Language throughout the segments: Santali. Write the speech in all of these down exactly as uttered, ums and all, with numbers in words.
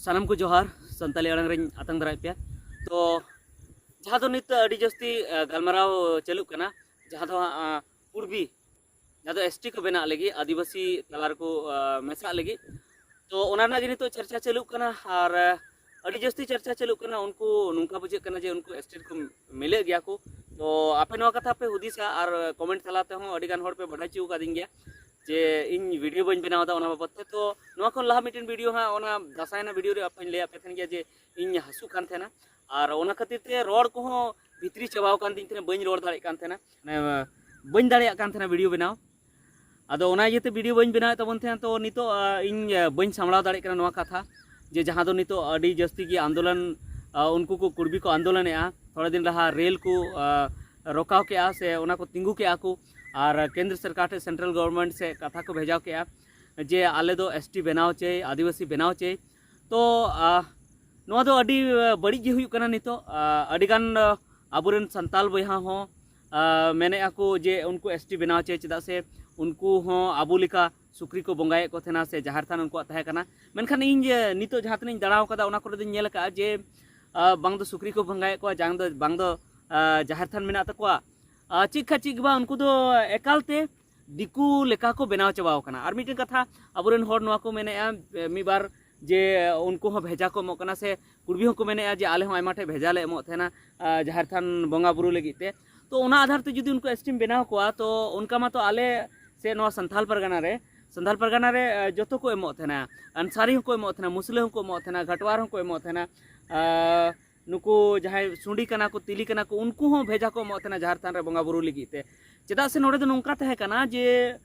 ᱥᱟᱱᱟᱢ ᱠᱚ ᱡᱚᱦᱟᱨ᱾ ᱥᱟᱱᱛᱟᱞᱤ ᱟᱲᱟᱝ ᱨᱤᱧ ᱟᱛᱟᱝ ᱫᱟᱨᱟᱭᱮᱫ ᱯᱮᱭᱟ᱾ ᱛᱚ ᱡᱟᱦᱟᱸ ᱫᱚ ᱱᱤᱛ ᱟᱹᱰᱤ ᱡᱟᱹᱥᱛᱤ ᱜᱟᱞᱢᱟᱨᱟᱣ ᱪᱟᱹᱞᱩᱜ ᱠᱟᱱᱟ, ᱡᱟᱦᱟᱸ ᱫᱚ ᱦᱟᱸᱜ ᱠᱩᱲᱵᱤ, ᱡᱟᱦᱟᱸ ᱫᱚ ᱮᱥ ᱴᱤ ᱠᱚ ᱵᱮᱱᱟᱜ ᱞᱟᱹᱜᱤᱫ, ᱟᱹᱫᱤᱵᱟᱹᱥᱤ ᱛᱟᱞᱟ ᱨᱮᱠᱚ ᱢᱮᱥᱟᱜ ᱞᱟᱹᱜᱤᱫ᱾ ᱛᱚ ᱚᱱᱟ ᱨᱮᱱᱟᱜ ᱜᱮ ᱱᱤᱛᱚᱜ ᱪᱟᱨᱪᱟ ᱪᱟᱹᱞᱩᱜ ᱠᱟᱱᱟ᱾ ᱟᱨ ᱟᱹᱰᱤ ᱡᱟᱹᱥᱛᱤ ᱪᱟᱨᱪᱟ ᱪᱟᱹᱞᱩᱜ ᱠᱟᱱᱟ, ᱩᱱᱠᱩ ᱱᱚᱝᱠᱟ ᱵᱩᱡᱷᱟᱹᱜ ᱠᱟᱱᱟ ᱡᱮ ᱩᱱᱠᱩ ᱮᱥ ᱴᱤ ᱨᱮᱠᱚ ᱢᱤᱞᱟᱹᱜ ᱜᱮᱭᱟ ᱠᱚ᱾ ᱛᱚ ᱟᱯᱮ ᱱᱚᱣᱟ ᱠᱟᱛᱷᱟ ᱯᱮ ᱦᱩᱫᱤᱥᱟ, ᱟᱨ ᱠᱚᱢᱮᱱᱴ ᱛᱟᱞᱟ ᱛᱮᱦᱚᱸ ᱟᱹᱰᱤ ᱜᱟᱱ ᱦᱚᱲ ᱯᱮ ᱵᱟᱰᱟᱭ ᱦᱚᱪᱚ ᱟᱠᱟᱫᱤᱧ ᱜᱮᱭᱟ ᱡᱮ ᱤᱧ ᱵᱷᱤᱰᱤᱭᱳ ᱵᱟᱹᱧ ᱵᱮᱱᱟᱣ ᱮᱫᱟ ᱚᱱᱟ ᱵᱟᱵᱚᱫ ᱛᱮ᱾ ᱛᱚ ᱱᱚᱣᱟ ᱠᱷᱚᱱ ᱞᱟᱦᱟ ᱢᱤᱫᱴᱮᱱ ᱵᱷᱤᱰᱤᱭᱳ ᱦᱟᱸᱜ ᱚᱱᱟ ᱫᱟᱸᱥᱟᱭ ᱨᱮᱱᱟᱜ ᱵᱷᱤᱰᱤᱭᱳ ᱨᱮ ᱟᱯᱮᱧ ᱞᱟᱹᱭᱟᱫ ᱯᱮ ᱛᱟᱦᱮᱱ ᱜᱮᱭᱟ ᱡᱮ ᱤᱧ ᱦᱟᱹᱥᱩᱜ ᱠᱟᱱ ᱛᱟᱦᱮᱱᱟ, ᱟᱨ ᱚᱱᱟ ᱠᱷᱟᱹᱛᱤᱨ ᱛᱮ ᱨᱚᱲ ᱠᱚᱦᱚᱸ ᱵᱷᱤᱛᱨᱤ ᱪᱟᱵᱟᱣ ᱟᱠᱟᱱ ᱛᱤᱧ ᱛᱟᱦᱮᱱᱟ, ᱵᱟᱹᱧ ᱨᱚᱲ ᱫᱟᱲᱮᱭᱟᱜ ᱠᱟᱱ ᱛᱟᱦᱮᱱᱟ, ᱢᱟᱱᱮ ᱵᱟᱹᱧ ᱫᱟᱲᱮᱭᱟᱜ ᱠᱟᱱ ᱛᱟᱦᱮᱱᱟ ᱵᱷᱤᱰᱤᱭᱳ ᱵᱮᱱᱟᱣ᱾ ᱟᱫᱚ ᱚᱱᱟ ᱤᱭᱟᱹᱛᱮ ᱵᱷᱤᱰᱤᱭᱳ ᱵᱟᱹᱧ ᱵᱮᱱᱟᱣᱮᱫ ᱛᱟᱵᱚᱱ ᱛᱟᱦᱮᱸᱫ᱾ ᱛᱚ ᱱᱤᱛᱚᱜ ᱤᱧ ᱵᱟᱹᱧ ᱥᱟᱢᱵᱲᱟᱣ ᱫᱟᱲᱮᱭᱟᱜ ᱠᱟᱱᱟ ᱱᱚᱣᱟ ᱠᱟᱛᱷᱟ, ᱡᱮ ᱡᱟᱦᱟᱸ ᱫᱚ ᱱᱤᱛᱚᱜ ᱟᱹᱰᱤ ᱡᱟᱹᱥᱛᱤ ᱜᱮ ᱟᱱᱫᱳᱞᱚᱱ, ᱩᱱᱠᱩ ᱠᱚ ᱠᱩᱲᱵᱤ ᱠᱚ ᱟᱱᱫᱳᱞᱚᱱᱮᱫᱼᱟ᱾ ᱛᱷᱚᱲᱟ ᱫᱤᱱ ᱞᱟᱦᱟ ᱨᱮᱞ ᱠᱚ ᱨᱚᱠᱟᱣ ᱠᱮᱜᱼᱟ ᱥᱮ ᱚᱱᱟ ᱠᱚ ᱛᱤᱸᱜᱩ ᱠᱮᱜᱼᱟ ᱠᱚ, ᱟᱨ ᱠᱮᱱᱫᱨᱚ ᱥᱚᱨᱠᱟᱨ ᱴᱷᱮᱱ, ᱥᱮᱱᱴᱨᱟᱞ ᱜᱚᱵᱷᱚᱨᱢᱮᱱᱴ ᱥᱮᱫ ᱠᱟᱛᱷᱟ ᱠᱚ ᱵᱷᱮᱡᱟ ᱠᱮᱜᱼᱟ ᱡᱮ ᱟᱞᱮ ᱫᱚ ᱮᱥ ᱴᱤ ᱵᱮᱱᱟᱣ ᱪᱟᱹᱭ, ᱟᱹᱫᱤᱵᱟᱹᱥᱤ ᱵᱮᱱᱟᱣ ᱪᱟᱹᱭ᱾ ᱛᱚ ᱱᱚᱣᱟ ᱫᱚ ᱟᱹᱰᱤ ᱵᱟᱹᱲᱤᱡ ᱜᱮ ᱦᱩᱭᱩᱜ ᱠᱟᱱᱟ᱾ ᱱᱤᱛᱚᱜ ᱟᱹᱰᱤᱜᱟᱱ ᱟᱵᱚᱨᱮᱱ ᱥᱟᱱᱛᱟᱞ ᱵᱚᱭᱦᱟ ᱦᱚᱸ ᱢᱮᱱᱮᱫᱼᱟ ᱠᱚ ᱡᱮ ᱩᱱᱠᱩ ᱮᱥ ᱴᱤ ᱵᱮᱱᱟᱣ ᱪᱟᱹᱭ, ᱪᱮᱫᱟᱜ ᱥᱮ ᱩᱱᱠᱩ ᱦᱚᱸ ᱟᱵᱚ ᱞᱮᱠᱟ ᱥᱩᱠᱨᱤ ᱠᱚ ᱵᱚᱸᱜᱟᱭᱮᱫ ᱠᱚ ᱛᱟᱦᱮᱱᱟ ᱥᱮ ᱡᱟᱦᱮᱨ ᱛᱷᱟᱱ ᱩᱱᱠᱩᱣᱟᱜ ᱛᱟᱦᱮᱸ ᱠᱟᱱᱟ᱾ ᱢᱮᱱᱠᱷᱟᱱ ᱤᱧ ᱡᱮ ᱱᱤᱛᱚᱜ ᱡᱟᱦᱟᱸ ᱛᱤᱱᱟᱹᱜ ᱤᱧ ᱫᱟᱬᱟ ᱟᱠᱟᱫᱟ, ᱚᱱᱟ ᱠᱚᱨᱮ ᱫᱚᱧ ᱧᱮᱞ ᱟᱠᱟᱫᱼᱟ ᱡᱮ ᱵᱟᱝ ᱫᱚ ᱥᱩᱠᱨᱤ ᱠᱚ ᱵᱚᱸᱜᱟᱭᱮᱫ ᱠᱚᱣᱟ, ᱡᱟᱝ ᱫᱚ ᱵᱟᱝ ᱫᱚ ᱡᱟᱦᱮᱨ ᱛᱷᱟᱱ ᱢᱮᱱᱟᱜ ᱛᱟᱠᱚᱣᱟ᱾ ᱪᱮᱫ ᱠᱷᱟᱱ ᱪᱮᱫ ᱜᱮ ᱵᱟᱝ, ᱩᱱᱠᱩ ᱫᱚ ᱮᱠᱟᱞ ᱛᱮ ᱫᱤᱠᱩ ᱞᱮᱠᱟ ᱠᱚ ᱵᱮᱱᱟᱣ ᱪᱟᱵᱟᱣ ᱠᱟᱱᱟ᱾ ᱟᱨ ᱢᱤᱫᱴᱮᱱ ᱠᱟᱛᱷᱟ, ᱟᱵᱚᱨᱮᱱ ᱦᱚᱲ ᱱᱚᱣᱟ ᱠᱚ ᱢᱮᱱᱮᱫᱼᱟ, ᱢᱤᱫ ᱵᱟᱨ, ᱡᱮ ᱩᱱᱠᱩ ᱦᱚᱸ ᱵᱷᱮᱡᱟ ᱠᱚ ᱮᱢᱚᱜ ᱠᱟᱱᱟ, ᱥᱮ ᱠᱩᱲᱵᱤ ᱦᱚᱸᱠᱚ ᱢᱮᱱᱮᱫᱼᱟ ᱡᱮ ᱟᱞᱮ ᱦᱚᱸ ᱟᱭᱢᱟ ᱴᱷᱮᱱ ᱵᱷᱮᱡᱟ ᱞᱮ ᱮᱢᱚᱜ ᱛᱟᱦᱮᱱᱟ ᱡᱟᱦᱮᱨ ᱛᱷᱟᱱ ᱵᱚᱸᱜᱟ ᱵᱩᱨᱩ ᱞᱟᱹᱜᱤᱫ ᱛᱮ᱾ ᱛᱚ ᱚᱱᱟ ᱟᱫᱷᱟᱨ ᱛᱮ ᱡᱩᱫᱤ ᱩᱱᱠᱩ ᱮᱥ ᱴᱤᱢ ᱵᱮᱱᱟᱣ ᱠᱚᱣᱟ, ᱛᱚ ᱚᱱᱠᱟ ᱢᱟᱛᱚ ᱟᱞᱮ ᱥᱮ ᱱᱚᱣᱟ ᱥᱟᱱᱛᱟᱞ ᱯᱟᱨᱜᱟᱱᱟ ᱨᱮ, ᱥᱟᱱᱛᱟᱞ ᱯᱟᱨᱜᱟᱱᱟ ᱨᱮ ᱡᱚᱛᱚ ᱠᱚ ᱮᱢᱚᱜ ᱛᱟᱦᱮᱱᱟ᱾ ᱟᱱᱥᱟᱨᱤ ᱦᱚᱸᱠᱚ ᱮᱢᱚᱜ ᱛᱟᱦᱮᱱᱟ, ᱢᱩᱥᱞᱟᱹ ᱦᱚᱸᱠᱚ ᱮᱢᱚᱜ ᱛᱟᱦᱮᱱᱟ, ᱜᱷᱟᱴᱣᱟᱨ ᱦᱚᱸᱠᱚ ᱮᱢᱚᱜ ᱛᱟᱦᱮᱱᱟ᱾ ᱱᱩᱠᱩ ᱡᱟᱦᱟᱸᱭ ᱥᱩᱸᱰᱤ ᱠᱟᱱᱟ ᱠᱚ, ᱛᱤᱞᱤ ᱠᱟᱱᱟ ᱠᱚ, ᱩᱱᱠᱩ ᱦᱚᱸ ᱵᱷᱮᱡᱟ ᱠᱚ ᱮᱢᱚᱜ ᱛᱟᱦᱮᱱᱟ ᱡᱟᱦᱮᱨ ᱛᱷᱟᱱ ᱨᱮ ᱵᱚᱸᱜᱟ ᱵᱩᱨᱩ ᱞᱟᱹᱜᱤᱫ ᱛᱮ᱾ ᱪᱮᱫᱟᱜ ᱥᱮ ᱱᱚᱰᱮ ᱫᱚ ᱱᱚᱝᱠᱟ ᱛᱟᱦᱮᱸ ᱠᱟᱱᱟ ᱡᱮ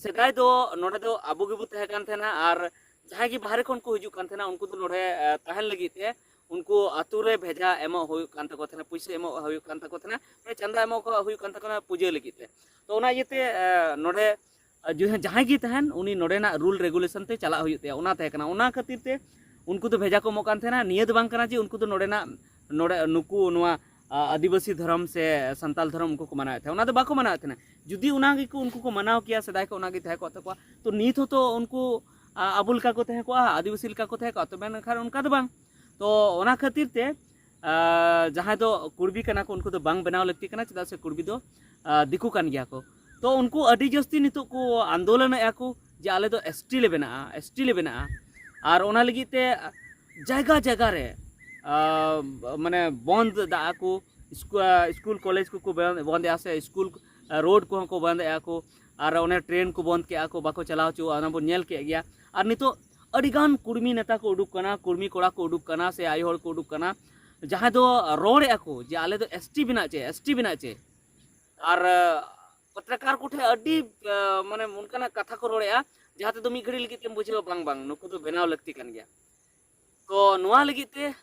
ᱥᱮᱫᱟᱭ ᱫᱚ ᱱᱚᱰᱮ ᱫᱚ ᱟᱵᱚ ᱜᱮᱵᱚ ᱛᱟᱦᱮᱸ ᱠᱟᱱ ᱛᱟᱦᱮᱱᱟ, ᱟᱨ ᱡᱟᱦᱟᱸᱭ ᱜᱮ ᱵᱟᱦᱨᱮ ᱠᱷᱚᱱ ᱠᱚ ᱦᱤᱡᱩᱜ ᱠᱟᱱ ᱛᱟᱦᱮᱱᱟ, ᱩᱱᱠᱩ ᱫᱚ ᱱᱚᱰᱮ ᱛᱟᱦᱮᱱ ᱞᱟᱹᱜᱤᱫ ᱛᱮ ᱩᱱᱠᱩ ᱟᱛᱳ ᱨᱮ ᱵᱷᱮᱡᱟ ᱮᱢᱚᱜ ᱦᱩᱭᱩᱜ ᱠᱟᱱ ᱛᱟᱠᱚ ᱛᱟᱦᱮᱱᱟ, ᱯᱩᱭᱥᱟᱹ ᱮᱢᱚᱜ ᱦᱩᱭᱩᱜ ᱠᱟᱱ ᱛᱟᱠᱚ ᱛᱟᱦᱮᱱᱟ, ᱢᱟᱱᱮ ᱪᱟᱸᱫᱟ ᱮᱢᱚᱜ ᱠᱚ ᱦᱩᱭᱩᱜ ᱠᱟᱱ ᱛᱟᱠᱚ ᱛᱟᱦᱮᱱᱟ ᱯᱩᱡᱟᱹ ᱞᱟᱹᱜᱤᱫ ᱛᱮ᱾ ᱛᱚ ᱚᱱᱟ ᱤᱭᱟᱹᱛᱮ ᱱᱚᱰᱮ ᱡᱟᱦᱟᱸᱭ ᱜᱮ ᱛᱟᱦᱮᱱ, ᱩᱱᱤ ᱱᱚᱰᱮᱱᱟᱜ ᱨᱩᱞ ᱨᱮᱜᱩᱞᱮᱥᱚᱱ ᱛᱮ ᱪᱟᱞᱟᱜ ᱦᱩᱭᱩᱜ ᱛᱟᱭᱟ᱾ ᱚᱱᱟ ᱛᱟᱦᱮᱸ ᱠᱟᱱᱟ, ᱚᱱᱟ ᱠᱷᱟᱹᱛᱤᱨ ᱛᱮ ᱩᱱᱠᱩ ᱫᱚ ᱵᱷᱮᱡᱟ ᱠᱚ ᱮᱢᱚᱜ ᱠᱟᱱ ᱛᱟᱦᱮᱱᱟ᱾ ᱱᱤᱭᱟᱹ ᱫᱚ ᱵᱟᱝ ᱠᱟᱱᱟ ᱡᱮ ᱩᱱᱠᱩ ᱫᱚ ᱱᱚᱰᱮᱱᱟᱜ, ᱱᱚᱰᱮ ᱱᱩᱠᱩ ᱱᱚᱣᱟ ᱟᱹᱫᱤᱵᱟᱹᱥᱤ ᱫᱷᱚᱨᱚᱢ ᱥᱮ ᱥᱟᱱᱛᱟᱞ ᱫᱷᱚᱨᱚᱢ ᱩᱱᱠᱩ ᱠᱚ ᱢᱟᱱᱟᱣᱮᱫ ᱛᱟᱦᱮᱸᱫ, ᱚᱱᱟ ᱫᱚ ᱵᱟᱠᱚ ᱢᱟᱱᱟᱣᱮᱫ ᱛᱟᱦᱮᱱᱟ᱾ ᱡᱩᱫᱤ ᱚᱱᱟ ᱜᱮᱠᱚ, ᱩᱱᱠᱩ ᱠᱚ ᱢᱟᱱᱟᱣ ᱠᱮᱭᱟ, ᱥᱮᱫᱟᱭ ᱠᱷᱚᱱ ᱚᱱᱟ ᱜᱮ ᱛᱟᱦᱮᱸ ᱠᱚᱜ ᱛᱟᱠᱚᱣᱟ, ᱛᱚ ᱱᱤᱛ ᱦᱚᱸᱛᱚ ᱩᱱᱠᱩ ᱟ, ᱟᱵᱚ ᱞᱮᱠᱟ ᱠᱚ ᱛᱟᱦᱮᱸ ᱠᱚᱜᱼᱟ, ᱟᱹᱫᱤᱵᱟᱹᱥᱤ ᱞᱮᱠᱟ ᱠᱚ ᱛᱟᱦᱮᱸ ᱠᱚᱜᱼᱟ, ᱛᱚᱵᱮ ᱢᱮᱱᱠᱷᱟᱱ ᱚᱱᱠᱟ ᱫᱚ ᱵᱟᱝ᱾ ᱛᱚ ᱚᱱᱟ ᱠᱷᱟᱹᱛᱤᱨ ᱛᱮ ᱟ, ᱡᱟᱦᱟᱸᱭ ᱫᱚ ᱠᱩᱲᱵᱤ ᱠᱟᱱᱟ ᱠᱚ, ᱩᱱᱠᱩ ᱫᱚ ᱵᱟᱝ ᱵᱮᱱᱟᱣ ᱞᱟᱹᱠᱛᱤ ᱠᱟᱱᱟ, ᱪᱮᱫᱟᱜ ᱥᱮ ᱠᱩᱲᱵᱤ ᱫᱚ ᱟ, ᱫᱤᱠᱩ ᱠᱟᱱ ᱜᱮᱭᱟ ᱠᱚ᱾ ᱛᱚ ᱩᱱᱠᱩ ᱟᱹᱰᱤ ᱡᱟᱹᱥᱛᱤ ᱱᱤᱛᱚᱜ ᱠᱚ ᱟᱱᱫᱳᱞᱚᱱᱮᱫᱼᱟ ᱠᱚ ᱡᱮ ᱟᱞᱮ ᱫᱚ ᱮᱥ ᱴᱤ ᱞᱮ ᱵᱮᱱᱟᱜᱼᱟ, ᱮᱥ ᱴᱤ ᱞᱮ ᱵᱮᱱᱟᱜᱼᱟ᱾ ᱟᱨ ᱚᱱᱟ ᱞᱟᱹᱜᱤᱫ ᱛᱮ ᱡᱟᱭᱜᱟ ᱡᱟᱭᱜᱟ ᱨᱮ ᱟ, ᱢᱟᱱᱮ ᱵᱚᱱᱫ ᱫᱟᱜ ᱠᱚ, ᱥᱠᱩ-, ᱟ, ᱥᱠᱩᱞ ᱠᱚᱞᱮᱡᱽ ᱠᱚᱠᱚ ᱵᱚᱱᱫ, ᱵᱚᱱᱫᱮᱜᱼᱟ, ᱥᱮ ᱥᱠᱩᱞ, ᱟ, ᱨᱳᱰ ᱠᱚᱦᱚᱸ ᱠᱚ ᱵᱚᱱᱫᱮᱜᱼᱟ ᱠᱚ, ᱟᱨ ᱚᱱᱮ ᱴᱨᱮᱱ ᱠᱚ ᱵᱚᱱᱫ ᱠᱮᱜᱼᱟ ᱠᱚ, ᱵᱟᱠᱚ ᱪᱟᱞᱟᱣ ᱦᱚᱪᱚᱣᱟᱜᱼᱟ, ᱚᱱᱟ ᱵᱚᱱ ᱧᱮᱞ ᱠᱮᱫ ᱜᱮᱭᱟ᱾ ᱟᱨ ᱱᱤᱛᱚᱜ ᱟᱹᱰᱤᱜᱟᱱ ᱠᱩᱲᱢᱤ ᱱᱮᱛᱟ ᱠᱚ ᱩᱰᱩᱠ ᱠᱟᱱᱟ, ᱠᱩᱲᱢᱤ ᱠᱚᱲᱟ ᱠᱚ ᱩᱰᱩᱠ ᱠᱟᱱᱟ, ᱥᱮ ᱟᱭᱳ ᱦᱚᱲ ᱠᱚ ᱩᱰᱩᱠ ᱠᱟᱱᱟ, ᱡᱟᱦᱟᱸᱭ ᱫᱚ ᱨᱚᱲᱮᱫᱼᱟ ᱠᱚ ᱡᱮ ᱟᱞᱮ ᱫᱚ ᱮᱥ ᱴᱤ ᱵᱮᱱᱟᱜ ᱪᱮ, ᱮᱥ ᱴᱤ ᱵᱮᱱᱟᱜ ᱪᱮ᱾ ᱟᱨ ᱟ, ᱯᱚᱛᱨᱟᱠᱟᱨ ᱠᱚᱴᱷᱮᱱ ᱟᱹᱰᱤ ᱟ, ᱢᱟᱱᱮ ᱚᱱᱠᱟᱱᱟᱜ ᱠᱟᱛᱷᱟ ᱠᱚ ᱨᱚᱲᱮᱫᱼᱟ, ᱡᱟᱦᱟᱸ ᱛᱮᱫᱚ ᱢᱤᱫ ᱜᱷᱟᱹᱲᱤ ᱞᱟᱹᱜᱤᱫ ᱛᱮᱢ ᱵᱩᱡᱷᱟᱹᱣᱟ ᱵᱟᱝ ᱵᱟᱝ ᱱᱩᱠᱩ ᱫᱚ ᱵᱮᱱᱟᱣ ᱞᱟᱹᱠᱛᱤ ᱠᱟᱱ ᱜᱮᱭᱟ᱾ ᱛᱚ ᱱᱚᱣᱟ ᱞᱟᱹᱜᱤᱫ ᱛᱮ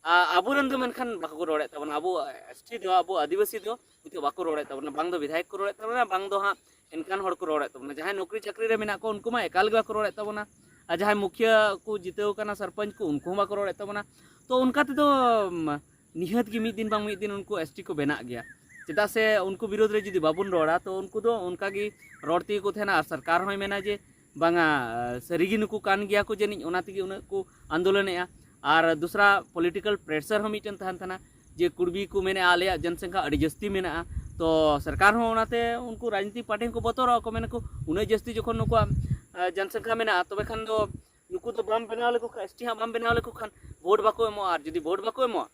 ᱟ, ᱟᱵᱚᱨᱮᱱ ᱫᱚ ᱢᱮᱱᱠᱷᱟᱱ ᱵᱟᱠᱚ ᱨᱚᱲᱮᱫ ᱛᱟᱵᱚᱱᱟ᱾ ᱟᱵᱚ ᱮᱥ ᱴᱤ ᱫᱚ, ᱟᱵᱚ ᱟᱹᱫᱤᱵᱟᱹᱥᱤ ᱫᱚ ᱱᱤᱛᱚᱜ ᱵᱟᱠᱚ ᱨᱚᱲᱮᱫ ᱛᱟᱵᱚᱱᱟ᱾ ᱵᱟᱝ ᱫᱚ ᱵᱤᱫᱷᱟᱭᱚᱠ ᱠᱚ ᱨᱚᱲᱮᱫ ᱛᱟᱵᱚᱱᱟ, ᱵᱟᱝ ᱫᱚ ᱦᱟᱸᱜ ᱮᱱᱠᱟᱱ ᱦᱚᱲ ᱠᱚ ᱨᱚᱲᱮᱫ ᱛᱟᱵᱚᱱᱟ᱾ ᱡᱟᱦᱟᱸᱭ ᱱᱚᱠᱨᱤ ᱪᱟᱹᱠᱨᱤ ᱨᱮ ᱢᱮᱱᱟᱜ ᱠᱚᱣᱟ, ᱩᱱᱠᱩ ᱢᱟ ᱮᱠᱟᱞ ᱜᱮ ᱵᱟᱠᱚ ᱨᱚᱲᱮᱫ ᱛᱟᱵᱚᱱᱟ᱾ ᱟᱨ ᱡᱟᱦᱟᱸᱭ ᱢᱩᱠᱷᱤᱭᱟᱹ ᱠᱚ ᱡᱤᱛᱟᱹᱣ ᱠᱟᱱᱟ, ᱥᱚᱨᱯᱚᱧᱪ ᱠᱚ, ᱩᱱᱠᱩ ᱦᱚᱸ ᱵᱟᱠᱚ ᱨᱚᱲᱮᱫ ᱛᱟᱵᱚᱱᱟ᱾ ᱛᱚ ᱚᱱᱠᱟ ᱛᱮᱫᱚ ᱩᱢ, ᱱᱤᱦᱟᱹᱛ ᱜᱮ ᱢᱤᱫ ᱫᱤᱱ ᱵᱟᱝ ᱢᱤᱫ ᱫᱤᱱ ᱩᱱᱠᱩ ᱮᱥ ᱴᱤ ᱠᱚ ᱵᱮᱱᱟᱜ ᱜᱮᱭᱟ᱾ ᱪᱮᱫᱟᱜ ᱥᱮ ᱩᱱᱠᱩ ᱵᱤᱨᱳᱫᱷ ᱨᱮ ᱡᱩᱫᱤ ᱵᱟᱵᱚᱱ ᱨᱚᱲᱟ, ᱛᱚ ᱩᱱᱠᱩ ᱫᱚ ᱚᱱᱠᱟ ᱜᱮ ᱨᱚᱲ ᱛᱮᱜᱮ ᱠᱚ ᱛᱟᱦᱮᱱᱟ᱾ ᱟᱨ ᱥᱚᱨᱠᱟᱨ ᱦᱚᱸᱭ ᱢᱮᱱᱟ ᱡᱮ ᱵᱟᱝᱟ, ᱥᱟᱹᱨᱤᱜᱮ ᱱᱩᱠᱩ ᱠᱟᱱ ᱜᱮᱭᱟ ᱠᱚ ᱡᱟᱹᱱᱤᱡ, ᱚᱱᱟ ᱛᱮᱜᱮ ᱩᱱᱟᱹᱜ ᱠᱚ ᱟᱱᱫᱳᱞᱚᱱᱮᱜᱼᱟ᱾ ᱟᱨ ᱫᱚᱥᱨᱟ ᱯᱚᱞᱤᱴᱤᱠᱟᱞ ᱯᱨᱮᱥᱟᱨ ᱦᱚᱸ ᱢᱤᱫᱴᱮᱱ ᱛᱟᱦᱮᱱ ᱛᱟᱦᱮᱱᱟ ᱡᱮ ᱠᱩᱲᱵᱤ ᱠᱚ ᱢᱮᱱᱮᱜᱼᱟ ᱟᱞᱮᱭᱟᱜ ᱡᱚᱱᱥᱚᱝᱠᱷᱟ ᱟᱹᱰᱤ ᱡᱟᱹᱥᱛᱤ ᱢᱮᱱᱟᱜᱼᱟ᱾ ᱛᱚ ᱥᱚᱨᱠᱟᱨ ᱦᱚᱸ ᱚᱱᱟᱛᱮ ᱩᱱᱠᱩ ᱨᱟᱡᱽᱱᱤᱛᱤᱠ ᱯᱟᱨᱴᱤ ᱦᱚᱸᱠᱚ ᱵᱚᱛᱚᱨᱚᱜᱼᱟ ᱠᱚ, ᱢᱮᱱᱟᱠᱚ ᱩᱱᱟᱹᱜ ᱡᱟᱹᱥᱛᱤ ᱡᱚᱠᱷᱚᱱ ᱱᱩᱠᱩᱣᱟᱜ ᱟ, ᱡᱚᱱᱥᱚᱝᱠᱷᱟ ᱢᱮᱱᱟᱜᱼᱟ, ᱛᱚᱵᱮ ᱠᱷᱟᱱ ᱫᱚ ᱱᱩᱠᱩ ᱫᱚ ᱵᱟᱢ ᱵᱮᱱᱟᱣ ᱞᱮᱠᱚ ᱠᱷᱟᱱ, ᱮᱥ ᱴᱤ ᱦᱟᱸᱜ ᱵᱟᱢ ᱵᱮᱱᱟᱣ ᱞᱮᱠᱚ ᱠᱷᱟᱱ ᱵᱷᱳᱴ ᱵᱟᱠᱚ ᱮᱢᱚᱜᱼᱟ᱾ ᱟᱨ ᱡᱩᱫᱤ ᱵᱷᱳᱴ ᱵᱟᱠᱚ ᱮᱢᱚᱜᱼᱟ,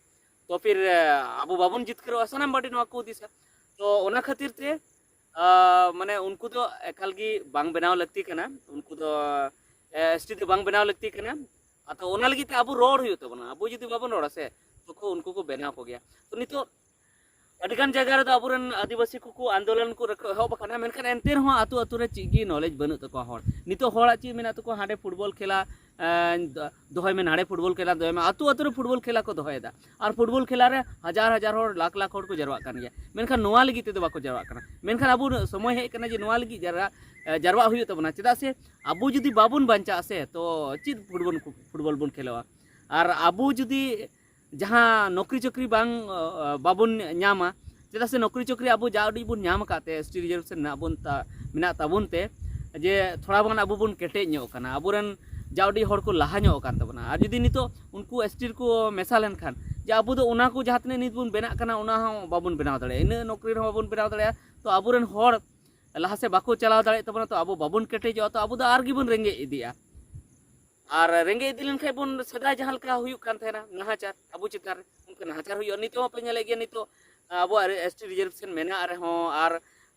ᱛᱚ ᱯᱷᱤᱨ ᱟ, ᱟᱵᱚ ᱵᱟᱵᱚᱱ ᱡᱤᱛᱠᱟᱹᱨᱚᱜᱼᱟ, ᱥᱟᱱᱟᱢ ᱯᱟᱨᱴᱤ ᱱᱚᱣᱟ ᱠᱚ ᱦᱩᱫᱤᱥᱟ᱾ ᱛᱚ ᱚᱱᱟ ᱠᱷᱟᱹᱛᱤᱨ ᱛᱮ ᱟ, ᱢᱟᱱᱮ ᱩᱱᱠᱩ ᱫᱚ ᱮᱠᱟᱞ ᱜᱮ ᱵᱟᱝ ᱵᱮᱱᱟᱣ ᱞᱟᱹᱠᱛᱤ ᱠᱟᱱᱟ, ᱩᱱᱠᱩ ᱫᱚ ᱮᱥ ᱴᱤ ᱫᱚ ᱵᱟᱝ ᱵᱮᱱᱟᱣ ᱞᱟᱹᱠᱛᱤ ᱠᱟᱱᱟ᱾ ᱟᱫᱚ ᱚᱱᱟ ᱞᱟᱹᱜᱤᱫ ᱛᱮ ᱟᱵᱚ ᱨᱚᱲ ᱦᱩᱭᱩᱜ ᱛᱟᱵᱚᱱᱟ᱾ ᱟᱵᱚ ᱡᱩᱫᱤ ᱵᱟᱵᱚᱱ ᱨᱚᱲᱟ ᱥᱮ, ᱛᱚᱠᱷᱚᱱ ᱩᱱᱠᱩ ᱠᱚ ᱵᱮᱱᱟᱣ ᱠᱚᱜᱮᱭᱟ᱾ ᱛᱚ ᱱᱤᱛᱚᱜ ᱟᱹᱰᱤᱜᱟᱱ ᱡᱟᱭᱜᱟ ᱨᱮᱫᱚ ᱟᱵᱚᱨᱮᱱ ᱟᱹᱫᱤᱵᱟᱹᱥᱤ ᱠᱚᱠᱚ ᱟᱱᱫᱳᱞᱚᱱ ᱠᱚ ᱨᱟᱠᱟᱵ ᱮᱦᱚᱵ ᱟᱠᱟᱱᱟ, ᱢᱮᱱᱠᱷᱟᱱ ᱮᱱᱛᱮ ᱨᱮᱦᱚᱸ ᱟᱹᱛᱩ ᱟᱹᱛᱩ ᱨᱮ ᱪᱮᱫ ᱜᱮ ᱱᱚᱞᱮᱡᱽ ᱵᱟᱹᱱᱩᱜ ᱛᱟᱠᱚᱣᱟ ᱦᱚᱲ᱾ ᱱᱤᱛᱚᱜ ᱦᱚᱲᱟᱜ ᱪᱮᱫ ᱢᱮᱱᱟᱜ ᱛᱟᱠᱚᱣᱟ, ᱦᱟᱸᱰᱮ ᱯᱷᱩᱴᱵᱚᱞ ᱠᱷᱮᱞᱟ ᱮᱸ, ᱫᱚ-, ᱫᱚᱦᱚᱭ ᱢᱮ, ᱱᱟᱲᱮ ᱯᱷᱩᱴᱵᱚᱞ ᱠᱷᱮᱞᱟ ᱫᱚᱦᱚᱭ ᱢᱮ, ᱟᱹᱛᱩ ᱟᱹᱛᱩ ᱨᱮ ᱯᱷᱩᱴᱵᱚᱞ ᱠᱷᱮᱞᱟ ᱠᱚ ᱫᱚᱦᱚᱭᱮᱫᱟ᱾ ᱟᱨ ᱯᱷᱩᱴᱵᱚᱞ ᱠᱷᱮᱞᱟ ᱨᱮ ᱦᱟᱡᱟᱨ ᱦᱟᱡᱟᱨ ᱦᱚᱲ, ᱞᱟᱠᱷ ᱞᱟᱠᱷ ᱦᱚᱲ ᱠᱚ ᱡᱟᱨᱣᱟᱜ ᱠᱟᱱ ᱜᱮᱭᱟ, ᱢᱮᱱᱠᱷᱟᱱ ᱱᱚᱣᱟ ᱞᱟᱹᱜᱤᱫ ᱛᱮᱫᱚ ᱵᱟᱠᱚ ᱡᱟᱨᱣᱟᱜ ᱠᱟᱱᱟ᱾ ᱢᱮᱱᱠᱷᱟᱱ ᱟᱵᱚ ᱥᱚᱢᱚᱭ ᱦᱮᱡ ᱠᱟᱱᱟ ᱡᱮ ᱱᱚᱣᱟ ᱞᱟᱹᱜᱤᱫ ᱡᱟᱨᱣᱟ, ᱮ, ᱡᱟᱨᱣᱟᱜ ᱦᱩᱭᱩᱜ ᱛᱟᱵᱚᱱᱟ᱾ ᱪᱮᱫᱟᱜ ᱥᱮ ᱟᱵᱚ ᱡᱩᱫᱤ ᱵᱟᱵᱚᱱ ᱵᱟᱧᱪᱟᱜᱼᱟ ᱥᱮ, ᱛᱚ ᱪᱮᱫ ᱯᱷᱩᱴᱵᱚᱞ, ᱯᱷᱩᱴᱵᱚᱞ ᱵᱚᱱ ᱠᱷᱮᱞᱚᱜᱼᱟ? ᱟᱨ ᱟᱵᱚ ᱡᱩᱫᱤ ᱡᱟᱦᱟᱸ ᱱᱚᱠᱨᱤ ᱪᱟᱹᱠᱨᱤ ᱵᱟᱝ, ᱚ, ᱚ, ᱵᱟᱵᱚᱱ ᱧᱟᱢᱟ, ᱪᱮᱫᱟᱜ ᱥᱮ ᱱᱚᱠᱨᱤ ᱪᱟᱹᱠᱨᱤ ᱟᱵᱚ ᱡᱟ ᱩᱰᱤᱡ ᱵᱚᱱ ᱧᱟᱢ ᱟᱠᱟᱫ ᱛᱮ, ᱮᱥ ᱴᱤ ᱨᱤᱡᱟᱨᱵᱷᱮᱥᱚᱱ ᱢᱮᱱᱟᱜ ᱵᱚᱱ ᱛᱟ-, ᱢᱮᱱᱟᱜ ᱛᱟᱵᱚᱱ ᱛᱮ, ᱡᱮ ᱛᱷᱚᱲᱟ ᱵᱚᱱ ᱟᱵᱚ ᱵᱚᱱ ᱠᱮᱴᱮᱡ ᱧᱚᱜ ᱠᱟᱱᱟ, ᱟᱵᱚᱨᱮᱱ ᱡᱟᱣᱰᱤ ᱦᱚᱲ ᱠᱚ ᱞᱟᱦᱟ ᱧᱚᱜ ᱟᱠᱟᱱ ᱛᱟᱵᱚᱱᱟ᱾ ᱟᱨ ᱡᱩᱫᱤ ᱱᱤᱛᱚᱜ ᱩᱱᱠᱩ ᱮᱥᱴᱤ ᱨᱮᱠᱚ ᱢᱮᱥᱟ ᱞᱮᱱᱠᱷᱟᱱ, ᱡᱮ ᱟᱵᱚ ᱫᱚ ᱚᱱᱟ ᱠᱚ ᱡᱟᱦᱟᱸ ᱛᱤᱱᱟᱹᱜ ᱱᱤᱛ ᱵᱚᱱ ᱵᱮᱱᱟᱜ ᱠᱟᱱᱟ, ᱚᱱᱟ ᱦᱚᱸ ᱵᱟᱵᱚᱱ ᱵᱮᱱᱟᱣ ᱫᱟᱲᱮᱭᱟᱜᱼᱟ, ᱤᱱᱟᱹᱜ ᱱᱚᱠᱨᱤ ᱨᱮᱦᱚᱸ ᱵᱟᱵᱚᱱ ᱵᱮᱱᱟᱣ ᱫᱟᱲᱮᱭᱟᱜᱼᱟ᱾ ᱛᱚ ᱟᱵᱚᱨᱮᱱ ᱦᱚᱲ ᱞᱟᱦᱟ ᱥᱮᱫ ᱵᱟᱠᱚ ᱪᱟᱞᱟᱣ ᱫᱟᱲᱮᱭᱟᱜ ᱛᱟᱵᱚᱱᱟ, ᱛᱚ ᱟᱵᱚ ᱵᱟᱵᱚᱱ ᱠᱮᱴᱮᱡᱚᱜᱼᱟ, ᱛᱚ ᱟᱵᱚ ᱫᱚ ᱟᱨ ᱜᱮᱵᱚᱱ ᱨᱮᱸᱜᱮᱡ ᱤᱫᱤᱜᱼᱟ᱾ ᱟᱨ ᱨᱮᱸᱜᱮᱡ ᱤᱫᱤ ᱞᱮᱱᱠᱷᱟᱱ ᱵᱚᱱ ᱥᱮᱫᱟᱭ ᱡᱟᱦᱟᱸ ᱞᱮᱠᱟ ᱦᱩᱭᱩᱜ ᱠᱟᱱ ᱛᱟᱦᱮᱱᱟ ᱱᱟᱦᱟᱪᱟᱨ ᱟᱵᱚ ᱪᱮᱛᱟᱱ ᱨᱮ, ᱚᱱᱠᱟ ᱱᱟᱦᱟᱪᱟᱨ ᱦᱩᱭᱩᱜᱼᱟ᱾ ᱱᱤᱛᱚᱜ ᱦᱚᱸᱯᱮ ᱧᱮᱞᱮᱫ ᱜᱮᱭᱟ, ᱱᱤᱛᱚᱜ ᱟᱵᱚᱣᱟᱜ ᱮᱥᱴᱤ ᱨᱤᱡᱟᱨᱵᱷᱮᱥᱚᱱ ᱢᱮᱱᱟᱜ ᱨᱮᱦᱚᱸ ᱟᱨ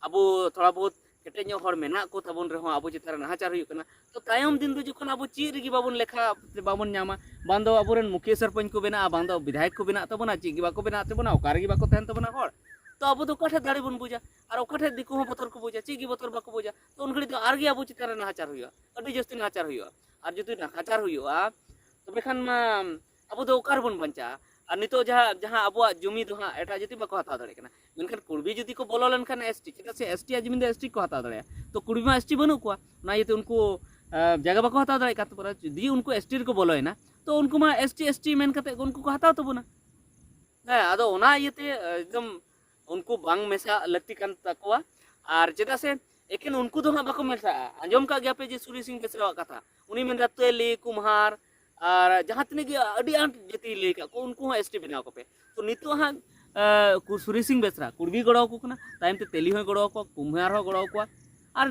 ᱟᱵᱚ ᱛᱷᱚᱲᱟ ᱵᱚᱦᱩᱛ ᱠᱮᱴᱮᱡ ᱧᱚᱜ ᱦᱚᱲ ᱢᱮᱱᱟᱜ ᱠᱚ ᱛᱟᱵᱚᱱ ᱨᱮᱦᱚᱸ ᱟᱵᱚ ᱪᱮᱛᱟᱱ ᱨᱮ ᱱᱟᱦᱟᱪᱟᱨ ᱦᱩᱭᱩᱜ ᱠᱟᱱᱟ᱾ ᱛᱚ ᱛᱟᱭᱚᱢ ᱫᱤᱱ ᱨᱮ ᱡᱚᱠᱷᱚᱱ ᱟᱵᱚ ᱪᱮᱫ ᱨᱮᱜᱮ ᱵᱟᱵᱚᱱ ᱞᱮᱠᱷᱟ, ᱵᱟᱵᱚᱱ ᱧᱟᱢᱟ, ᱵᱟᱝ ᱫᱚ ᱟᱵᱚᱨᱮᱱ ᱢᱩᱠᱷᱤᱭᱟᱹ ᱥᱚᱨᱯᱚᱧᱪ ᱠᱚ ᱵᱮᱱᱟᱜᱼᱟ, ᱵᱟᱝ ᱫᱚ ᱵᱤᱫᱷᱟᱭᱚᱠ ᱠᱚ ᱵᱮᱱᱟᱜ ᱛᱟᱵᱚᱱᱟ, ᱪᱮᱫ ᱜᱮ ᱵᱟᱠᱚ ᱵᱮᱱᱟᱜ ᱛᱟᱵᱚᱱᱟ, ᱚᱠᱟ ᱨᱮᱜᱮ ᱵᱟᱠᱚ ᱛᱟᱦᱮᱱ ᱛᱟᱵᱚᱱᱟ ᱦᱚᱲ᱾ ᱛᱚ ᱟᱵᱚ ᱫᱚ ᱚᱠᱟ ᱴᱷᱮᱱ ᱫᱟᱲᱮ ᱵᱚᱱ ᱵᱩᱡᱟ? ᱟᱨ ᱚᱠᱟ ᱴᱷᱮᱱ ᱫᱤᱠᱩ ᱦᱚᱸ ᱵᱚᱛᱚᱨ ᱠᱚ ᱵᱩᱡᱟ? ᱪᱮᱫ ᱜᱮ ᱵᱚᱛᱚᱨ ᱵᱟᱠᱚ ᱵᱩᱡᱟ᱾ ᱛᱚ ᱩᱱ ᱜᱷᱟᱹᱲᱤᱡ ᱫᱚ ᱟᱨᱜᱮ ᱟᱵᱚ ᱪᱮᱛᱟᱱ ᱨᱮ ᱱᱟᱦᱟᱪᱟᱨ ᱦᱩᱭᱩᱜᱼᱟ, ᱟᱹᱰᱤ ᱡᱟᱹᱥᱛᱤ ᱱᱟᱦᱟᱪᱟᱨ ᱦᱩᱭᱩᱜᱼᱟ᱾ ᱛᱚᱵᱮ ᱠᱷᱟᱱ ᱢᱟ ᱟᱵᱚ ᱫᱚ ᱚᱠᱟ ᱨᱮᱵᱚᱱ ᱵᱟᱧᱪᱟᱜᱼᱟ? ᱟᱨ ᱱᱤᱛᱚᱜ ᱡᱟᱦᱟᱸ, ᱡᱟᱦᱟᱸ ᱟᱵᱚᱣᱟᱜ ᱡᱚᱢᱤ ᱫᱚ ᱦᱟᱸᱜ ᱮᱴᱟᱜ ᱡᱟᱹᱛᱤ ᱵᱟᱠᱚ ᱦᱟᱛᱟᱣ ᱫᱟᱲᱮᱭᱟᱜ ᱠᱟᱱᱟ, ᱢᱮᱱᱠᱷᱟᱱ ᱠᱩᱲᱵᱤ ᱡᱩᱫᱤ ᱠᱚ ᱵᱚᱞᱚ ᱞᱮᱱᱠᱷᱟᱱ ᱮᱥᱴᱤ, ᱪᱮᱫᱟᱜ ᱥᱮ ᱮᱥᱴᱤ ᱟᱜ ᱡᱚᱢᱤ ᱫᱚ ᱮᱥᱴᱤ ᱠᱚ ᱦᱟᱛᱟᱣ ᱫᱟᱲᱮᱭᱟᱜᱼᱟ᱾ ᱛᱚ ᱠᱩᱲᱵᱤ ᱢᱟ ᱮᱥᱴᱤ ᱵᱟᱹᱱᱩᱜ ᱠᱚᱣᱟ, ᱚᱱᱟ ᱤᱭᱟᱹᱛᱮ ᱩᱱᱠᱩ ᱟᱸ, ᱡᱟᱭᱜᱟ ᱵᱟᱠᱚ ᱦᱟᱛᱟᱣ ᱫᱟᱲᱮᱭᱟᱜ ᱠᱟᱱ ᱛᱟᱵᱚᱱᱟ᱾ ᱡᱩᱫᱤ ᱩᱱᱠᱩ ᱮᱥᱴᱤ ᱨᱮᱠᱚ ᱵᱚᱞᱚᱭᱮᱱᱟ, ᱛᱚ ᱩᱱᱠᱩ ᱢᱟ ᱮᱥᱴᱤ ᱮᱥᱴᱤ ᱢᱮᱱ ᱠᱟᱛᱮ ᱩᱱᱠᱩ ᱠᱚ ᱦᱟᱛᱟᱣ ᱛᱟᱵᱚᱱᱟ᱾ ᱦᱮᱸ, ᱟᱫᱚ ᱚᱱᱟ ᱤᱭᱟᱹᱛᱮ ᱮᱠᱫᱚᱢ ᱩᱱᱠᱩ ᱵᱟᱝ ᱢᱮᱥᱟ ᱞᱟᱹᱠᱛᱤ ᱠᱟᱱ ᱛᱟᱠᱚᱣᱟ᱾ ᱟᱨ ᱪᱮᱫᱟᱜ ᱥᱮ ᱮᱠᱮᱱ ᱩᱱᱠᱩ ᱫᱚ ᱦᱟᱸᱜ ᱵᱟᱠᱚ ᱢᱮᱥᱟᱜᱼᱟ᱾ ᱟᱸᱡᱚᱢ ᱠᱟᱜ ᱜᱮᱭᱟ ᱯᱮ ᱡᱮ ᱥᱩᱨᱤ ᱥᱤᱝ ᱵᱮᱥᱨᱟᱣᱟᱜ ᱠᱟᱛᱷᱟ, ᱩᱱᱤ ᱢᱮᱱᱫᱟ ᱛᱮᱞᱤ, ᱠᱩᱢᱦᱟᱨ, ᱟᱨ ᱡᱟᱦᱟᱸ ᱛᱤᱱᱟᱹᱜ ᱜᱮ ᱟᱹᱰᱤ ᱟᱸᱴ ᱡᱟᱹᱛᱤ ᱞᱟᱹᱭ ᱠᱟᱜ ᱠᱚ, ᱩᱱᱠᱩ ᱦᱚᱸ ᱮᱥᱴᱤ ᱵᱮᱱᱟᱣ ᱠᱚᱯᱮ᱾ ᱛᱚ ᱱᱤᱛᱚᱜ ᱦᱟᱸᱜ ᱟᱸ, ᱠᱩ-, ᱥᱩᱨᱤ ᱥᱤᱝ ᱵᱮᱥᱨᱟ ᱠᱩᱲᱵᱤ ᱜᱚᱲᱚ ᱟᱠᱚ ᱠᱟᱱᱟ, ᱛᱟᱭᱚᱢ ᱛᱮ ᱛᱮᱞᱤ ᱦᱚᱸᱭ ᱜᱚᱲᱚ ᱟᱠᱚᱣᱟ, ᱠᱩᱢᱦᱟᱨ ᱦᱚᱸ ᱜᱚᱲᱚ ᱟᱠᱚᱣᱟ, ᱟᱨ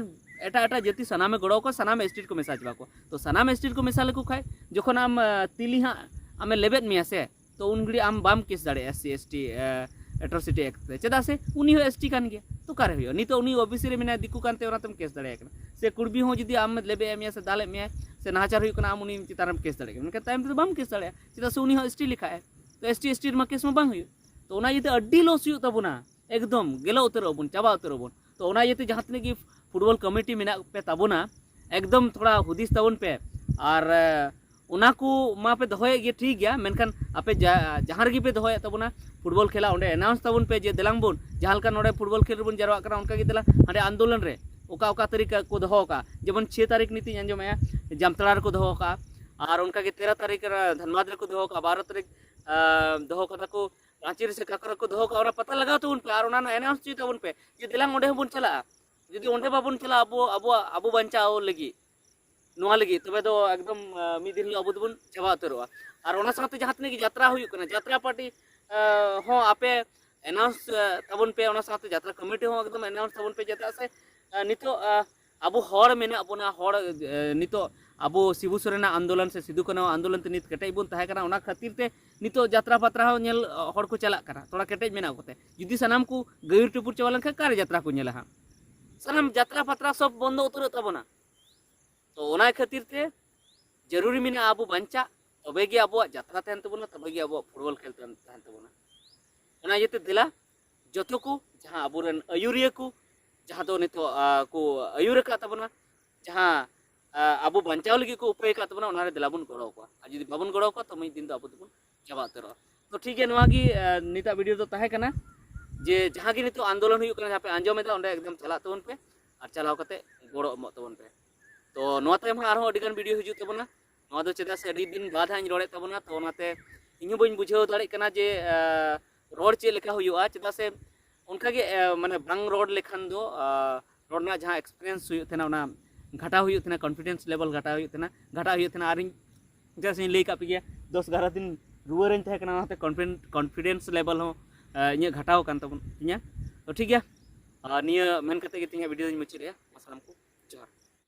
ᱮᱴᱟᱜ ᱮᱴᱟᱜ ᱡᱟᱹᱛᱤ ᱥᱟᱱᱟᱢᱮ ᱜᱚᱲᱚ ᱟᱠᱚᱣᱟ, ᱥᱟᱱᱟᱢ ᱮᱥᱴᱤ ᱨᱮᱠᱚ ᱢᱮᱥᱟ ᱪᱟᱵᱟ ᱠᱚᱣᱟ᱾ ᱛᱚ ᱥᱟᱱᱟᱢ ᱮᱥᱴᱤ ᱨᱮᱠᱚ ᱢᱮᱥᱟ ᱞᱮᱠᱚ ᱠᱷᱟᱡ, ᱡᱚᱠᱷᱚᱱ ᱟᱢ ᱟᱸ, ᱛᱮᱞᱤ ᱦᱟᱸᱜ ᱟᱢᱮ ᱞᱮᱵᱮᱫ ᱢᱮᱭᱟ ᱥᱮ, ᱛᱚ ᱩᱱ ᱜᱷᱟᱹᱲᱤᱡ ᱟᱢ ᱵᱟᱢ ᱠᱮᱥ ᱫᱟᱲᱮᱭᱟᱜᱼᱟ S C S T atrocity act ᱨᱮ᱾ ᱪᱮᱫᱟᱜ ᱥᱮ ᱩᱱᱤ ᱦᱚᱸ ᱮᱥᱴᱤ ᱠᱟᱱ ᱜᱮᱭᱟ᱾ ᱛᱚ ᱚᱠᱟᱨᱮ ᱦᱩᱭᱩᱜᱼᱟ? ᱱᱤᱛᱚᱜ ᱩᱱᱤ ᱳᱵᱤᱥᱤ ᱨᱮ ᱢᱮᱱᱟᱭᱟ, ᱫᱤᱠᱩ ᱠᱟᱱᱛᱮ ᱚᱱᱟᱛᱮᱢ ᱠᱮᱥ ᱫᱟᱲᱮᱭᱟᱜ ᱠᱟᱱᱟ᱾ ᱥᱮ ᱠᱩᱲᱵᱤ ᱦᱚᱸ ᱡᱩᱫᱤ ᱟᱢ ᱞᱮᱵᱮᱫ ᱮᱫ ᱢᱮᱭᱟ ᱥᱮ ᱫᱟᱞᱮᱫ ᱢᱮᱭᱟ ᱥᱮ ᱱᱟᱦᱟᱪᱟᱨ ᱦᱩᱭᱩᱜ ᱠᱟᱱᱟ, ᱟᱢ ᱩᱱᱤ ᱪᱮᱛᱟᱱ ᱨᱮᱢ ᱠᱮᱥ ᱫᱟᱲᱮᱭᱟᱜ ᱠᱟᱱᱟ, ᱢᱮᱱᱠᱷᱟᱱ ᱛᱟᱭᱚᱢ ᱛᱮᱫᱚ ᱵᱟᱢ ᱠᱮᱥ ᱫᱟᱲᱮᱭᱟᱜᱼᱟ, ᱪᱮᱫᱟᱜ ᱥᱮ ᱩᱱᱤ ᱦᱚᱸ ᱮᱥᱴᱤ ᱞᱮᱠᱷᱟᱜᱼᱟᱭ᱾ ᱛᱚ ᱮᱥᱴᱤ ᱮᱥᱴᱤ ᱨᱮᱢᱟ ᱠᱮᱥ ᱢᱟ ᱵᱟᱝ ᱦᱩᱭᱩᱜ᱾ ᱛᱚ ᱚᱱᱟ ᱤᱭᱟᱹᱛᱮ ᱟᱹᱰᱤ ᱞᱚᱥ ᱦᱩᱭᱩᱜ ᱛᱟᱵᱚᱱᱟ, ᱮᱠᱫᱚᱢ ᱜᱮᱞᱚ ᱩᱛᱟᱹᱨᱚᱜ ᱟᱵᱚᱱ, ᱪᱟᱵᱟ ᱩᱛᱟᱹᱨᱚᱜ ᱟᱵᱚᱱ᱾ ᱛᱚ ᱚᱱᱟ ᱤᱭᱟᱹᱛᱮ ᱡᱟᱦᱟᱸ ᱛᱤᱱᱟᱹᱜ ᱜᱮ ᱯᱷᱩᱴᱵᱚᱞ ᱠᱚᱢᱤᱴᱤ ᱢᱮᱱᱟᱜ ᱯᱮ ᱛᱟᱵᱚᱱᱟ, ᱮᱠᱫᱚᱢ ᱛᱷᱚᱲᱟ ᱦᱩᱫᱤᱥ ᱛᱟᱵᱚᱱ ᱯᱮ᱾ ᱟᱨ ᱮ, ᱚᱱᱟ ᱠᱚ ᱢᱟᱯᱮ ᱫᱚᱦᱚᱭᱮᱫ ᱜᱮ, ᱴᱷᱤᱠ ᱜᱮᱭᱟ, ᱢᱮᱱᱠᱷᱟᱱ ᱟᱯᱮ ᱡᱟ-, ᱡᱟᱦᱟᱸ ᱨᱮᱜᱮ ᱯᱮ ᱫᱚᱦᱚᱭᱮᱫ ᱛᱟᱵᱚᱱᱟ ᱯᱷᱩᱴᱵᱚᱞ ᱠᱷᱮᱞᱟ, ᱚᱸᱰᱮ ᱮᱱᱟᱣᱩᱱᱥ ᱛᱟᱵᱚᱱ ᱯᱮ ᱡᱮ ᱫᱮᱞᱟᱝ ᱵᱚᱱ, ᱡᱟᱦᱟᱸ ᱞᱮᱠᱟ ᱱᱚᱰᱮ ᱯᱷᱩᱴᱵᱚᱞ ᱠᱷᱮᱞ ᱨᱮᱵᱚᱱ ᱡᱟᱨᱣᱟᱜ ᱠᱟᱱᱟ, ᱚᱱᱠᱟ ᱜᱮ ᱫᱮᱞᱟ ᱦᱟᱸᱰᱮ ᱟᱱᱫᱳᱞᱚᱱ ᱨᱮ ᱚᱠᱟ ᱚᱠᱟ ᱛᱟᱹᱨᱤᱠᱷ ᱠᱚ ᱫᱚᱦᱚ ᱟᱠᱟᱫᱼᱟ᱾ ᱡᱮᱢᱚᱱ ᱪᱷᱚᱭ ᱛᱟᱹᱨᱤᱠᱷ ᱱᱤᱛᱤᱧ ᱟᱸᱡᱚᱢᱮᱜᱼᱟ, ᱡᱟᱢᱛᱟᱲᱟ ᱨᱮᱠᱚ ᱫᱚᱦᱚ ᱟᱠᱟᱫᱼᱟ, ᱟᱨ ᱚᱱᱠᱟ ᱜᱮ ᱛᱮᱨᱚ ᱛᱟᱹᱨᱤᱠᱷ ᱨᱮ ᱫᱷᱟᱱᱵᱟᱫᱽ ᱨᱮᱠᱚ ᱫᱚᱦᱚ ᱟᱠᱟᱫᱼᱟ, ᱵᱟᱨᱚ ᱛᱟᱹᱨᱤᱠᱷ ᱟᱸ, ᱫᱚᱦᱚ ᱠᱟᱫᱟ ᱠᱚ ᱨᱟᱸᱪᱤ ᱨᱮ ᱥᱮ ᱚᱠᱟ ᱠᱚᱨᱮ ᱠᱚ ᱫᱚᱦᱚ ᱠᱟᱜᱼᱟ, ᱚᱱᱟ ᱯᱟᱛᱟ ᱞᱟᱜᱟᱣ ᱛᱟᱵᱚᱱ ᱯᱮ ᱟᱨ ᱚᱱᱟ ᱨᱮᱱᱟᱜ ᱮᱱᱟᱣᱩᱱᱥ ᱦᱚᱪᱚᱭ ᱛᱟᱵᱚᱱ ᱯᱮ ᱡᱮ ᱫᱮᱞᱟᱝ ᱚᱸᱰᱮ ᱦᱚᱸᱵᱚᱱ ᱪᱟᱞᱟᱜᱼᱟ᱾ ᱡᱩᱫᱤ ᱚᱸᱰᱮ ᱵᱟᱵᱚᱱ ᱪᱟᱞᱟᱜᱼᱟ ᱟᱵᱚ ᱟᱵᱚᱣᱟᱜ ᱟᱵᱚ ᱵᱟᱧᱪᱟᱣ ᱞᱟᱹᱜᱤᱫ, ᱱᱚᱣᱟ ᱞᱟᱹᱜᱤᱫ, ᱛᱚᱵᱮ ᱫᱚ ᱮᱠᱫᱚᱢ ᱢᱤᱫ ᱫᱤᱱ ᱦᱤᱞᱳᱜ ᱟᱵᱚ ᱫᱚᱵᱚᱱ ᱪᱟᱵᱟ ᱩᱛᱟᱹᱨᱚᱜᱼᱟ᱾ ᱟᱨ ᱚᱱᱟ ᱥᱟᱶᱛᱮ ᱡᱟᱦᱟᱸ ᱛᱤᱱᱟᱹᱜ ᱜᱮ ᱡᱟᱛᱨᱟ ᱦᱩᱭᱩᱜ ᱠᱟᱱᱟ, ᱡᱟᱛᱨᱟ ᱯᱟᱨᱴᱤ ᱦᱚᱸ ᱟᱯᱮ ᱮᱱᱟᱣᱩᱱᱥ ᱛᱟᱵᱚᱱ ᱯᱮ, ᱚᱱᱟ ᱥᱟᱶᱛᱮ ᱡᱟᱛᱨᱟ ᱠᱚᱢᱤᱴᱤ ᱦᱚᱸ ᱮᱠᱫᱚᱢ ᱮᱱᱟᱣᱩᱱᱥ ᱛᱟᱵᱚᱱ ᱯᱮ᱾ ᱪᱮᱫᱟᱜ ᱥᱮ ᱱᱤᱛᱚᱜ ᱟᱵᱚ ᱦᱚᱲ ᱢᱮᱱᱟᱜ ᱵᱚᱱᱟ, ᱦᱚᱲ ᱱᱤᱛᱚᱜ ᱟᱵᱚ ᱥᱤᱵᱩ ᱥᱚᱨᱮᱱᱟᱜ ᱟᱱᱫᱳᱞᱚᱱ ᱥᱮ ᱥᱤᱫᱩ ᱠᱟᱹᱱᱦᱩ ᱟᱱᱫᱳᱞᱚᱱ ᱛᱮ ᱱᱤᱛ ᱠᱮᱴᱮᱡ ᱵᱚᱱ ᱛᱟᱦᱮᱸ ᱠᱟᱱᱟ᱾ ᱚᱱᱟ ᱠᱷᱟᱹᱛᱤᱨ ᱛᱮ ᱱᱤᱛᱚᱜ ᱡᱟᱛᱨᱟ ᱯᱟᱛᱨᱟ ᱦᱚᱸ ᱧᱮᱞ ᱦᱚᱲ ᱠᱚ ᱪᱟᱞᱟᱜ ᱠᱟᱱᱟ, ᱛᱷᱚᱲᱟ ᱠᱮᱴᱮᱡ ᱢᱮᱱᱟᱜ ᱠᱚᱛᱮ᱾ ᱡᱩᱫᱤ ᱥᱟᱱᱟᱢ ᱠᱚ ᱜᱟᱹᱭᱩᱨ ᱴᱩᱯᱩᱨ ᱪᱟᱵᱟ ᱞᱮᱱᱠᱷᱟᱱ ᱚᱠᱟᱨᱮ ᱡᱟᱛᱨᱟ ᱠᱚ ᱧᱮᱞᱟ ᱦᱟᱸᱜ? ᱥᱟᱱᱟᱢ ᱡᱟᱛᱨᱟ ᱯᱟᱛᱨᱟ ᱥᱚᱵ ᱵᱚᱱᱫᱚ ᱩᱛᱟᱹᱨᱚᱜ ᱛᱟᱵᱚᱱᱟ᱾ ᱛᱚ ᱚᱱᱟ ᱠᱷᱟᱹᱛᱤᱨ ᱛᱮ ᱡᱟᱹᱨᱩᱨᱤ ᱢᱮᱱᱟᱜᱼᱟ ᱟᱵᱚ ᱵᱟᱧᱪᱟᱜ, ᱛᱚᱵᱮ ᱜᱮ ᱟᱵᱚᱣᱟᱜ ᱡᱟᱛᱨᱟ ᱛᱟᱦᱮᱱ ᱛᱟᱵᱚᱱᱟ, ᱛᱚᱵᱮ ᱜᱮ ᱟᱵᱚᱣᱟᱜ ᱯᱷᱩᱴᱵᱚᱞ ᱠᱷᱮᱞ ᱛᱟᱦᱮᱱ ᱛᱟᱦᱮᱱ ᱛᱟᱵᱚᱱᱟ᱾ ᱚᱱᱟ ᱤᱭᱟᱹᱛᱮ ᱫᱮᱞᱟ ᱡᱚᱛᱚ ᱠᱚ ᱡᱟᱦᱟᱸ ᱟᱵᱚᱨᱮᱱ ᱟᱹᱭᱩᱨᱤᱭᱟᱹ ᱠᱚ ᱡᱟᱦᱟᱸ ᱫᱚ ᱱᱤᱛᱚᱜ ᱠᱚ ᱟᱹᱭᱩᱨ ᱟᱠᱟᱫ ᱛᱟᱵᱚᱱᱟ, ᱡᱟᱦᱟᱸ ᱟᱵᱚ ᱵᱟᱧᱪᱟᱣ ᱞᱟᱹᱜᱤᱫ ᱠᱚ ᱩᱯᱟᱹᱭ ᱟᱠᱟᱫ ᱛᱟᱵᱚᱱᱟ, ᱚᱱᱟᱨᱮ ᱫᱮᱞᱟ ᱵᱚᱱ ᱜᱚᱲᱚ ᱟᱠᱚᱣᱟ᱾ ᱟᱨ ᱡᱩᱫᱤ ᱵᱟᱵᱚᱱ ᱜᱚᱲᱚ ᱟᱠᱚᱣᱟ ᱛᱚ ᱢᱤᱫ ᱫᱤᱱ ᱫᱚ ᱟᱵᱚ ᱫᱚᱵᱚᱱ ᱪᱟᱵᱟ ᱩᱛᱟᱹᱨᱚᱜᱼᱟ᱾ ᱛᱚ ᱴᱷᱤᱠ ᱜᱮᱭᱟ, ᱱᱚᱣᱟ ᱜᱮ ᱱᱤᱛᱟᱜ ᱵᱷᱤᱰᱤᱭᱳ ᱫᱚ ᱛᱟᱦᱮᱸ ᱠᱟᱱᱟ ᱡᱮ ᱡᱟᱦᱟᱸ ᱜᱮ ᱱᱤᱛᱚᱜ ᱟᱱᱫᱳᱞᱚᱱ ᱦᱩᱭᱩᱜ ᱠᱟᱱᱟ, ᱡᱟᱦᱟᱸ ᱯᱮ ᱟᱸᱡᱚᱢ ᱮᱫᱟ, ᱚᱸᱰᱮ ᱮᱠᱫᱚᱢ ᱪᱟᱞᱟᱜ ᱛᱟᱵᱚᱱ ᱯᱮ ᱟᱨ ᱪᱟᱞᱟᱣ ᱠᱟᱛᱮ ᱜᱚᱲᱚ ᱮᱢᱚᱜ ᱛᱟᱵᱚᱱ ᱯᱮ᱾ ᱛᱚ ᱱᱚᱣᱟ ᱛᱟᱭᱚᱢ ᱦᱚᱸ ᱟᱨᱦᱚᱸ ᱟᱹᱰᱤ ᱜᱟᱱ ᱵᱷᱤᱰᱤᱭᱳ ᱦᱤᱡᱩᱜ ᱛᱟᱵᱚᱱᱟ᱾ ᱱᱚᱣᱟ ᱫᱚ ᱪᱮᱫᱟᱜ ᱥᱮ ᱟᱹᱰᱤ ᱫᱤᱱ ᱵᱟᱫ ᱦᱟᱸᱜ ᱤᱧ ᱨᱚᱲᱮᱫ ᱛᱟᱵᱚᱱᱟ, ᱛᱚ ᱚᱱᱟᱛᱮ ᱤᱧ ᱦᱚᱸ ᱵᱟᱹᱧ ᱵᱩᱡᱷᱟᱹᱣ ᱫᱟᱲᱮᱭᱟᱜ ᱠᱟᱱᱟ ᱡᱮ ᱨᱚᱲ ᱪᱮᱫ ᱞᱮᱠᱟ ᱦᱩᱭᱩᱜᱼᱟ᱾ ᱪᱮᱫᱟᱜ ᱥᱮ ᱚᱱᱠᱟᱜᱮ ᱢᱟᱱᱮ ᱵᱟᱝ ᱨᱚᱲ ᱞᱮᱠᱷᱟᱱ ᱫᱚ ᱨᱚᱲ ᱨᱮᱱᱟᱜ ᱡᱟᱦᱟᱸ ᱮᱠᱥᱯᱤᱨᱤᱭᱮᱱᱥ ᱦᱩᱭᱩᱜ ᱛᱟᱦᱮᱱᱟ, ᱚᱱᱟ ᱜᱷᱟᱴᱟᱣ ᱦᱩᱭᱩᱜ ᱛᱟᱦᱮᱱᱟ, ᱠᱚᱱᱯᱷᱤᱰᱮᱱᱥ ᱞᱮᱵᱮᱞ ᱜᱷᱟᱴᱟᱣ ᱦᱩᱭᱩᱜ ᱛᱟᱦᱮᱱᱟ, ᱜᱷᱟᱴᱟᱣ ᱦᱩᱭᱩᱜ ᱛᱟᱦᱮᱱᱟ᱾ ᱟᱨᱤᱧ ᱪᱮᱫᱟᱜ ᱥᱮᱧ ᱞᱟᱹᱭ ᱠᱟᱜ ᱯᱮ ᱜᱮᱭᱟ, ᱫᱚᱥ ᱮᱜᱟᱨᱚ ᱫᱤᱱ ᱨᱩᱣᱟᱹᱨᱮᱧ ᱛᱟᱦᱮᱸ ᱠᱟᱱᱟ, ᱚᱱᱟᱛᱮ ᱠᱚᱱᱯᱷᱤᱰᱮᱱᱥ ᱞᱮᱵᱮᱞ ᱦᱚᱸ ᱤᱧᱟᱹᱜ ᱜᱷᱟᱴᱟᱣ ᱟᱠᱟᱱ ᱛᱟᱵᱚᱱ ᱛᱤᱧᱟ᱾ ᱛᱚ ᱴᱷᱤᱠ ᱜᱮᱭᱟ, ᱟᱨ ᱱᱤᱭᱟᱹ ᱢᱮᱱ ᱠᱟᱛᱮ ᱜᱮ ᱛᱮᱦᱮᱧᱟᱜ ᱵᱷᱤᱰᱤᱭᱳ ᱫᱚᱧ ᱢᱩᱪᱟᱹᱫᱮᱜᱼᱟ᱾ ᱢᱟ ᱥᱟᱱᱟᱢ ᱠᱚ ᱡᱚᱦᱟᱨ᱾